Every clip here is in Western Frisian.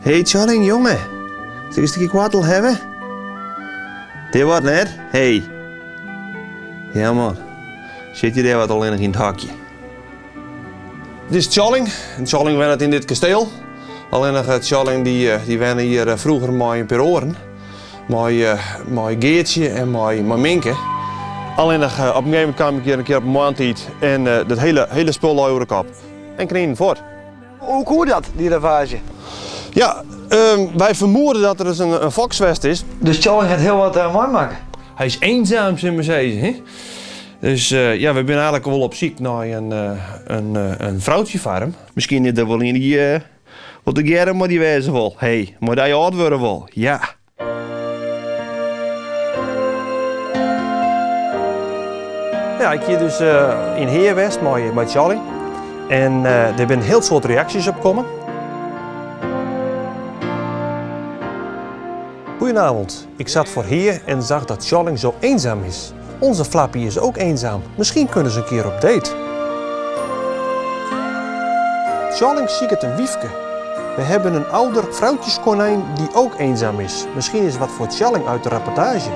Hey Tjalling, jonge. Sil ik in stikje kwartel hawwe? Dit wat net? Hey. Ja man. Sit je dêr wat allinnich yn it hokje? Dit is Tjalling. En Tjalling wennet yn dit kasteel. Allinnich eh, Tjalling dy, eh, dy wenne hjir eh, froeger mei in pear oaren. Mei, mei Geartsje en mei, mei Minke. Allinnich op in gegeven momint kaam ik hjir in kear op in moarntiid en dat hele, hele spul lei oer de kop. En kninen fuort. Hoe koe dat, dy ravaazje? Ja, ehm, wy fermoede dat der ris in, in foks west is. Dus Tjalling hat hiel wat uh, meimakke? Hy is eenzaam, zullen we zeggen. Hè? Dus uh, ja, we binne eigenlik wol op syk nei in, uh, in, in froutsje foar him. Miskien is der wol ien dy't uh, wat tegearre mei dy wêze wol. Hey, mei dy âld wurde wol. Ja. Ja, ik hie dus uh, yn Hea west mei, mei Tjalling. En uh, der binne hiel soad reaksjes op kommen. Goedenavond, ik zat voor Hea en zag dat Tjalling zo eenzaam is. Onze Flappy is ook eenzaam. Misschien kunnen ze een keer op date. Tjalling siket in wyfke. We hebben een ouder vrouwtjeskonijn die ook eenzaam is. Misschien is wat voor Tjalling uit de rapportage.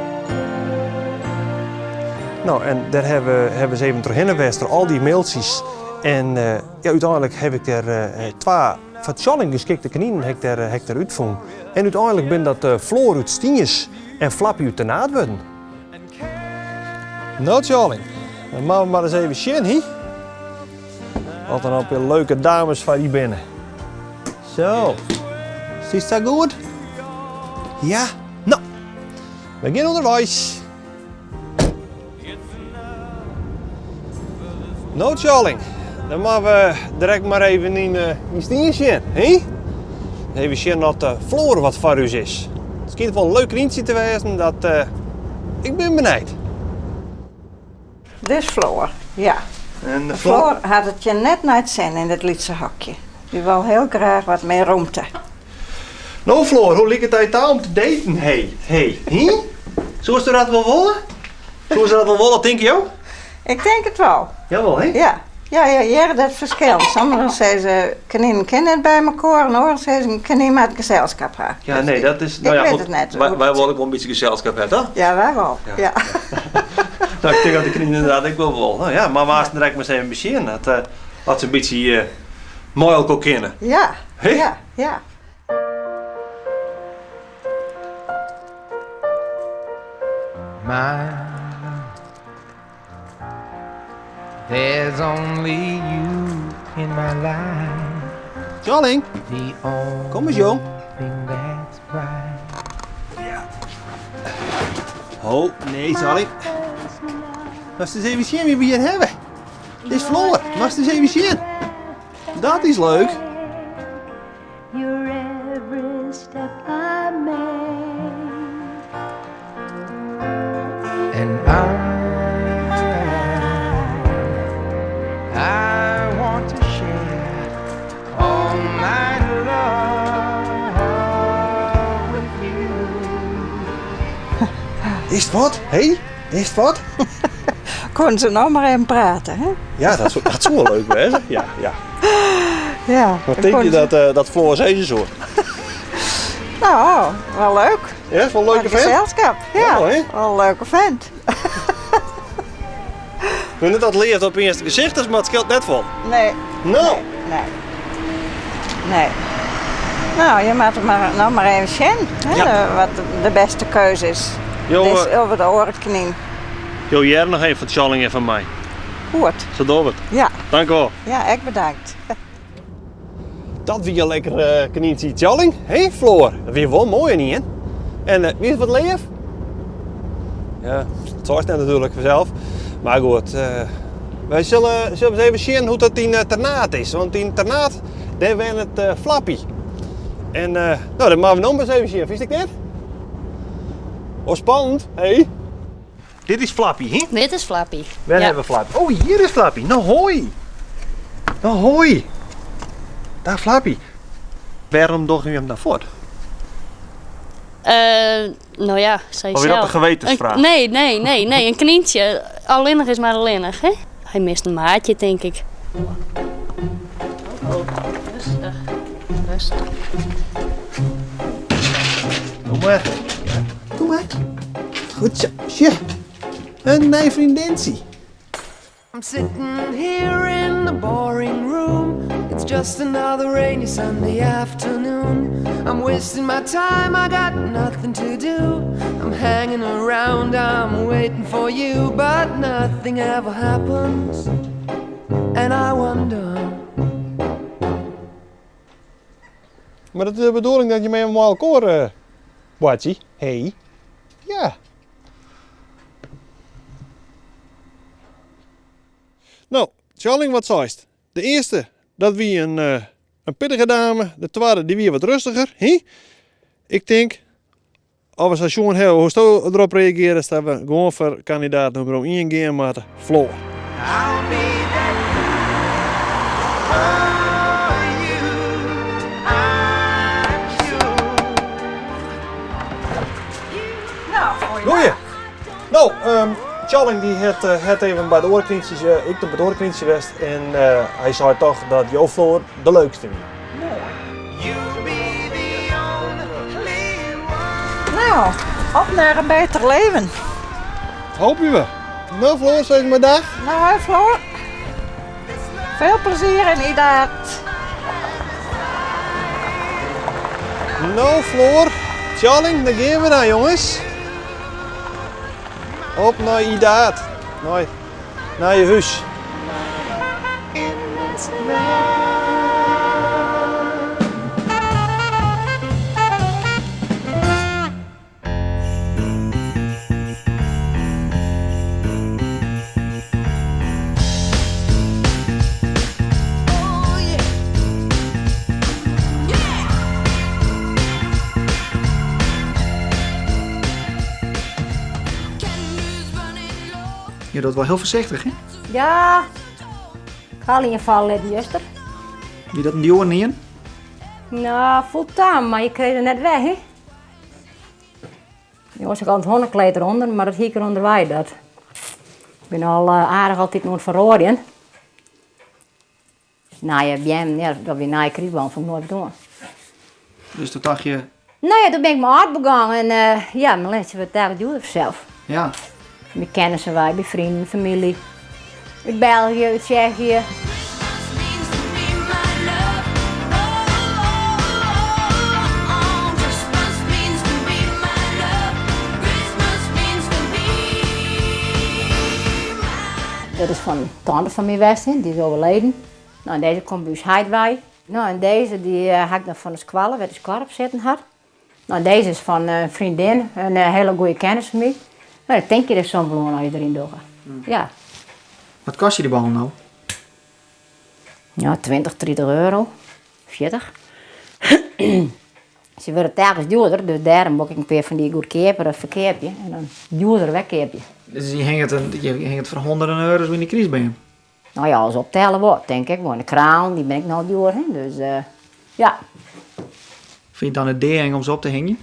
Nou, en dêr hawwe, hawwe se even trochhinne west, troch al dy mailtsjes. En uh, ja, úteinlik haw ik dêr uh, twa foar Tjalling geskikte kninen haw ik dêr, haw ik dêr útfûn. En úteinlik binne dat uh, Floor út Stiens en Flappy út Ternaard wurden. No Tjalling, dan moatte we mar ris even sjen, hè? Wat der noch in pear leuke dames foar dy binne. Zo, Stiest sa goed? Ja? No, we gean ûnderweis. No Tjalling, dan moatte we direkt mar even yn, uh, yn Stiens sjen, hè? Even sjen oft uh, Floor wat foar ús is. It skynt wol in leuk knyntsje te wêzen, dat uh, ik bin benijd. Dit is Floor, ja. En de Floor hat it hjir net nei it sin yn dit lytse hokje. Dy wol hiel graach wat mear rûmte. No Floor, hoe liket it dy ta om te daten? Hey, hey, hè? Soest dat wol wolle? Soest dat wol wolle, tinke jo? Ik tink it wol. Jawol, hè? Ja. Ja, ja, hearre dat ferskil. Sommigen sizze, kninen kinne net by mekoar en oaren sizze, knyn moat geselskap ha. Ja, nee, dat is. Nou ja, ik wit it net. Wy, wy wolle ek wol in bytsje geselskap ha, toch? Ja, wy wol. Ja. ja. nou, ik tink dat de kninen ynderdaad ek wol wol. Nou ja, mar we direkt mar ris even besjen. Dat, uh, dat se in bytsje uh, mei elkoar kinne. Ja, ja, ja. My There's only you in my life. Tjalling, kom ris jong. Ja. Oh, nee, Tjalling. Moatst ris even sjen wie we hjir hawwe. Dit is Floor. Moatst ris even sjen. Dat is leuk. Your every step I make. And I, I want to share all my love with you. Is it wat? Hey, is it wat? Koenen se noch mar even prate, hè? Ja, dat soe, dat soe wol leuk wêze. Ja, ja. Ja. Wat tink je dat, uh, dat Floor sizze soe? Nou, wol leuk. Ja, is wol in leuke vent. Geselskap, ja. Ja, Wol in leuke vent. Ik wit net dat leafde op earste gesicht is, mar it skeelt net folle. Nee. No. Nee. Nee. No, je moatte mar noch mar even sjen, hè, Ja. wat de bêste keuze is. Jo, Dit eh, of it oare knyn. Jo hearre noch even fan Tjalling en fan my. Goed. Sa dogge we it. Ja. Dank wol. Ja, ek bedankt. Dat wie in lekker uh, knyntsje Tjalling. Hé, Floor? Dat wie wol moai ien. En uh, wie it wat leaf? Ja, dat seist net natuerlik fansels. Mar goed, uh, wy sille, sille ris even sjen hoe't dat yn Ternaard is. Want yn Ternaard, dêr wennet uh, Flappy. En uh, no, dat moatte we no mar ris even sjen. Fynst ek net? Oh, spannend, hé? Dit is Flappy, hè? Dit is Flappy. Wêr ja. hawwe we Flappy? Oh, hjir is Flappy. No, hoi. No, hoi. Dêr Flappy. Wêrom dogge je him dan fuort? Uh, no ja, sei Of is dat in gewetensfraach? Nee, nee, nee, nee. In knyntsje. Allinnich is mar allinnich, hè? Hy mist in maatsje, tink ik. Oh, rêstich, rêstich. maar. Doe maar. Goed zo. Sje. Een nij vriendintsje. I'm sitting here in the boring room. It's just another rainy Sunday afternoon. I'm wasting my time, I got nothing to do. I'm hanging around, I'm waiting for you, but nothing ever happens. And I wonder. Maar dat is de bedoeling dat je mee helemaal elkaar, Boatje. Hey. Ja. Nou, Tjalling, wat zeist? De eerste, dat wie een pittige dame. De tweede, die wie wat rustiger. He? Ik denk, als we station hebben, hoe sto erop reageren, dat we gewoon voor kandidaat nummer 1 gaan, maar Floor. I'll be there for you, I'm sure. Nou, goeie. Goeie. Nou, Tjalling die het even bij de oorklientjes, ik ben bij de oorklientjes geweest en hij zei toch dat jouw Floor de leukste was. Mooi. You'll be the only one. Nou, op naar een beter leven. Hoop je we. Nou Floor, zeg maar dag. Nou hè Floor, veel plezier in Idaard. Nou Floor, Tjalling, daar gaan we dan jongens. Op naar Idaard, naar je huis. Je doet wel heel voorzichtig, hè? Ja, ik haal in je val, hè, juster. Wie dat een duwen niet in? Nou, fulltime, maar je kreeg er net weg, hè? Jongens, ik had het hondenkleed eronder, maar dat hier eronder wij dat. Ik ben al aardig altijd nooit verrooien. Nou ja, bien, ja, dat weer na je kriebal vond ik nooit doen. Dus toen dacht je... Nou ja, toen ben ik mijn hart begaan en ja, mijn lesje werd daar duurder zelf. Ja. Mijn kennissen wij, mijn vrienden, familie. Uit België, uit Tsjechië. Dat is van een tante van mij geweest, hè, die is overleden. Nou, en deze komt bij ons heidwij. Nou, en deze die had ik nog van de squallen, waar de squal op zitten had. Nou, en deze is van een vriendin, een hele goede kennis van mij. Nou, dan denk je er soms wel aan als je erin doet. Ja. Wat kost je die bal nou? Ja, 20, 30 euro. 40. Ze worden telkens duurder, dus daarom moet ik een paar van die goedkoper verkeerpje en dan duurder wegkeerpje. Dus je hangt voor honderden euro's in die crisis bij hem? Nou ja, als optellen wordt, denk ik. Want de kraan, die ben ik nou duur, hè? Dus ja. Vind je het dan het ding om ze op te hangen?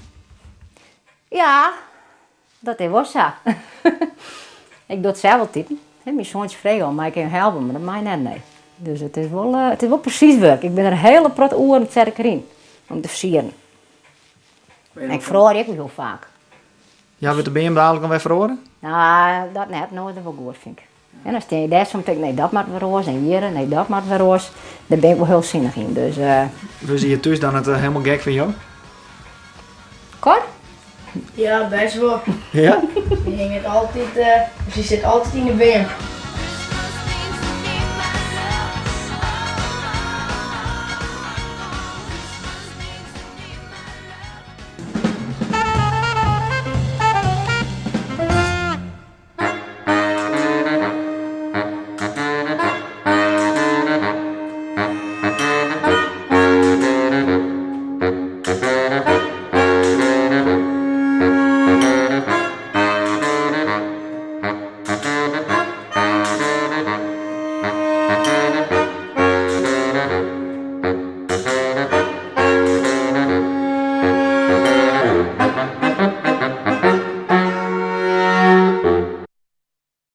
Ja, dat is wel zo. Ik doe het zelf altijd. Hè, mijn zoontje vraagt al, maar ik kan helpen, maar dat mag net niet. Dus het is wel precies werk. Ik ben er een hele prot oren het zet ik erin, om te versieren. En ik verhoor ik heel vaak. Ja, wordt de BM dadelijk nog weer verhoren? Nou, dat net nooit wel goed, vind ik. En dan sta je daar soms denk ik, nee, dat maakt weer roos. En hier, nee, dat maakt weer roos. Daar ben ik wel heel zinnig in. Dus Dus je thuis dan het helemaal gek van jou? Cor? Ja, best wel. Ja? Die hing het altijd, dus die zit altijd in de BM.